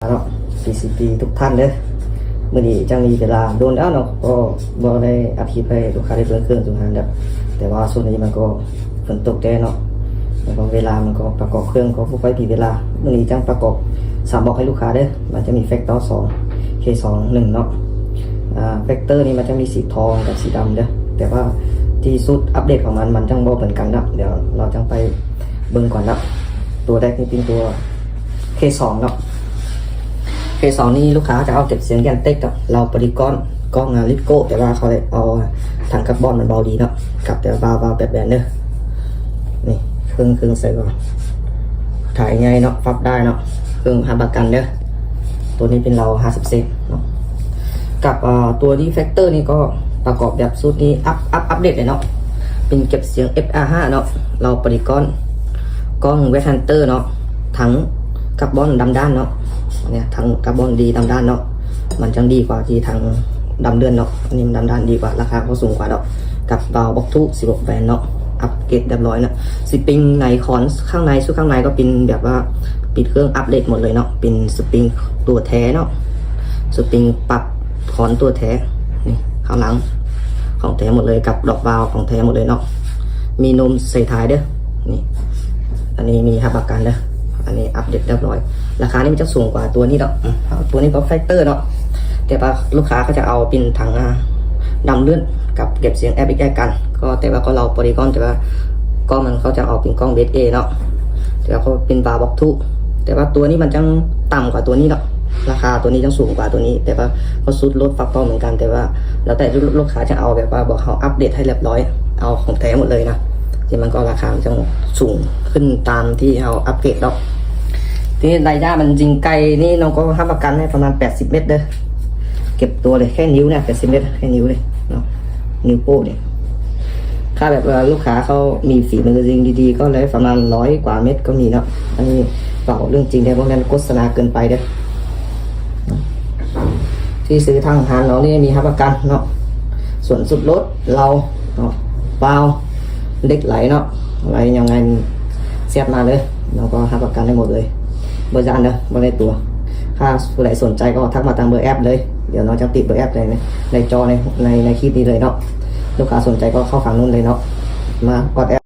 ເນາະ ພີຊີພີ ທຸກທ່ານເດີ. ມື້ນີ້ຈັ່ງມີເວລາ ດົນແລ້ວເນາະ ກໍບໍ່ໄດ້ອັດຄລິບໃຫ້ລູກຄ້າໄດ້ເບິ່ງເຄື່ອງຢູ່ຮ້ານແລ້ວ ແຕ່ວ່າຊ່ວງນີ້ມັນກໍຝົນຕົກແດ່ເນາະ ແລ້ວກໍເວລາມັນກໍປະກອບເຄື່ອງກໍບໍ່ຄ່ອຍມີເວລາ. ມື້ນີ້ຈັ່ງປະກອບສາມບອກໃຫ້ລູກຄ້າເດີ. ມັນຈະມີແຟັກເຕີສອງ ເຄສອງໜຶ່ງເນາະ. ອາ ແຟັກເຕີນີ້ມັນຈະມີສີທອງກັບສີດຳເດີ ແຕ່ວ່າທີ່ຊຸດອັບເດດຂອງມັນ ມັນຈັ່ງບໍ່ເໝືອນກັນເນາະ. ດຽວເຮົາຈັ່ງໄປເບິ່ງກ່ອນເນາະ. ຕົວແລກນີ້ເປັນຕົວ ເຄສອງເນາະ ເຄສອງນີ້ລູກຄ້າຈະເອົາເກັບສຽງແກນເຕັກເນາະ ເລົາປາລິກອນ ກ້ອງ ອາ ລິດໂກ້ ແຕ່ວ່າເຂົາເອົາຖັງກາບອນມັນເບົາດີເນາະ ກັບແຕ່ວ່າວາວແປດແບນເດີ. ນີ້ເຄື່ອງ ເຄື່ອງໃສ່ກໍຖ່າຍໃຫຍ່ເນາະ ປັບໄດ້ເນາະ ເຄື່ອງຮັບປະກັນເດີ. ຕົວນີ້ເປັນເລົາຫ້າສິບເຊັນເນາະ ກັບ ອາ ຕົວນີ້ແຟັກເຕີນີ້ກໍປະກອບແບບຊຸດນີ້ອັບ ອັບ ອັບເດດເລີຍເນາະ ເປັນເກັບສຽງ ເອັຟອາຫ້າເນາະ ເລົາປາລິກອນ ກ້ອງ ແວັດຮັນເຕີເນາະ ຖັງກາບອນດຳດ້ານເນາະ. ເນຍ ຖັງກາບອນດີດຳດ້ານເນາະ ມັນຈັ່ງດີກວ່າທີ່ຖັງດຳເລືອນເນາະ. ອັນນີ້ມັນດຳດ້ານດີກວ່າ ລາຄາກໍສູງກວ່າດອກ ກັບວາວບັກທຸສິບຫົກແບນເນາະ ອັບເກຣດຮຽບຮ້ອຍເນາະ. ສະປຣິງໃນຄອນຂ້າງໃນ ຊຸດຂ້າງໃນກໍເປັນແບບວ່າປິດເຄື່ອງອັບເດດໝົດເລີຍເນາະ ເປັນສະປຣິງຕົວແທ້ເນາະ ສະປຣິງປັບຄອນຕົວແທ້. ນີ້ຂ້າງຫຼັງຂອງແທ້ໝົດເລີຍ ກັບດອກວາວຂອງແທ້ໝົດເລີຍເນາະ. ມີນົມໃສ່ທ້າຍເດີ ນີ້ ອັນນີ້ມີຮັບປະກັນເດີ. ອັນນີ້ອັບເດດຮຽບຮ້ອຍ ລາຄານີ້ມັນຈະສູງກວ່າຕົວນີ້ດອກ. ອືມ ຕົວນີ້ກໍແຟັກເຕີເນາະ ແຕ່ວ່າລູກຄ້າເຂົາຈະເອົາເປັນຖັງ ອາ ດຳເລືອນກັບເກັບສຽງ ເອັຟເອັກແອັກ ກັນ ກໍແຕ່ວ່າກໍເລົາປາລິກອນ ແຕ່ວ່າກໍມັນເຂົາຈະເອົາເປັນກ້ອງເບສເອເນາະ ແຕ່ວ່າກໍເປັນວາວບັກທຸ ແຕ່ວ່າຕົວນີ້ມັນຈັ່ງຕ່ຳກວ່າຕົວນີ້ເນາະ ລາຄາຕົວນີ້ຈັ່ງສູງກວ່າຕົວນີ້ ແຕ່ວ່າກໍຊຸດລົດປັບຕໍ່ເໝືອນກັນ ແຕ່ວ່າແລ້ວແຕ່ລູກຄ້າຈະເອົາແບບວ່າບອກເຮົາອັບເດດໃຫ້ຮຽບຮ້ອຍ ເອົາຂອງແທ້ໝົດເລີຍນະ ທີ່ມັນກໍລາຄາມັນຈັ່ງສູງຂຶ້ນຕາມທີ່ເຮົາອັບເກຣດດອກ. ທີ່ໄລຍະມັນຍິງໄກນີ້ນ້ອງກໍຮັບປະກັນໃຫ້ປະມານແປດສິບເມັດເດີ ເກັບຕົວເລີຍ ແຄ່ນິ້ວນະ ແປດສິບເມັດ ແຄ່ນິ້ວເລີຍເນາະ ນິ້ວໂປ້ນີ້. ຖ້າແບບວ່າລູກຄ້າເຂົາມີຝີມືຍິງດີໆ ກໍໄດ້ປະມານຮ້ອຍກວ່າເມັດກໍມີເນາະ. ອັນນີ້ເວົ້າເລື່ອງຈິງເດີ ບໍ່ແມ່ນໂຄສະນາເກີນໄປເດີ. ທີ່ຊື້ທາງຮ້ານເຮົານີ້ມີຮັບປະກັນເນາະ ສ່ວນຊຸດລົດ ເລົາເນາະ ວາວ ເຫຼັກໄຫຼເນາະ ໄຫຼຍັງໄງແຊັດມາເລີຍ ເຮົາກໍຮັບປະກັນໄດ້ໝົດເລີຍ ບໍ່ຢ້ານເດີ ບໍ່ໄດ້ຕົວະ. ຖ້າຜູ້ໃດສົນໃຈກໍທັກມາຕາມເບີແອັບເລີຍ ດຽວນ້ອງຈະຕິດເບີແອັບໃນ ໃນຈໍໃນ ໃນ ໃນຄລິບນີ້ເລີຍເນາະ. ລູກຄ້າສົນໃຈກໍເຂົ້າທາງນັ້ນເລີຍເນາະ ມາອອດແອ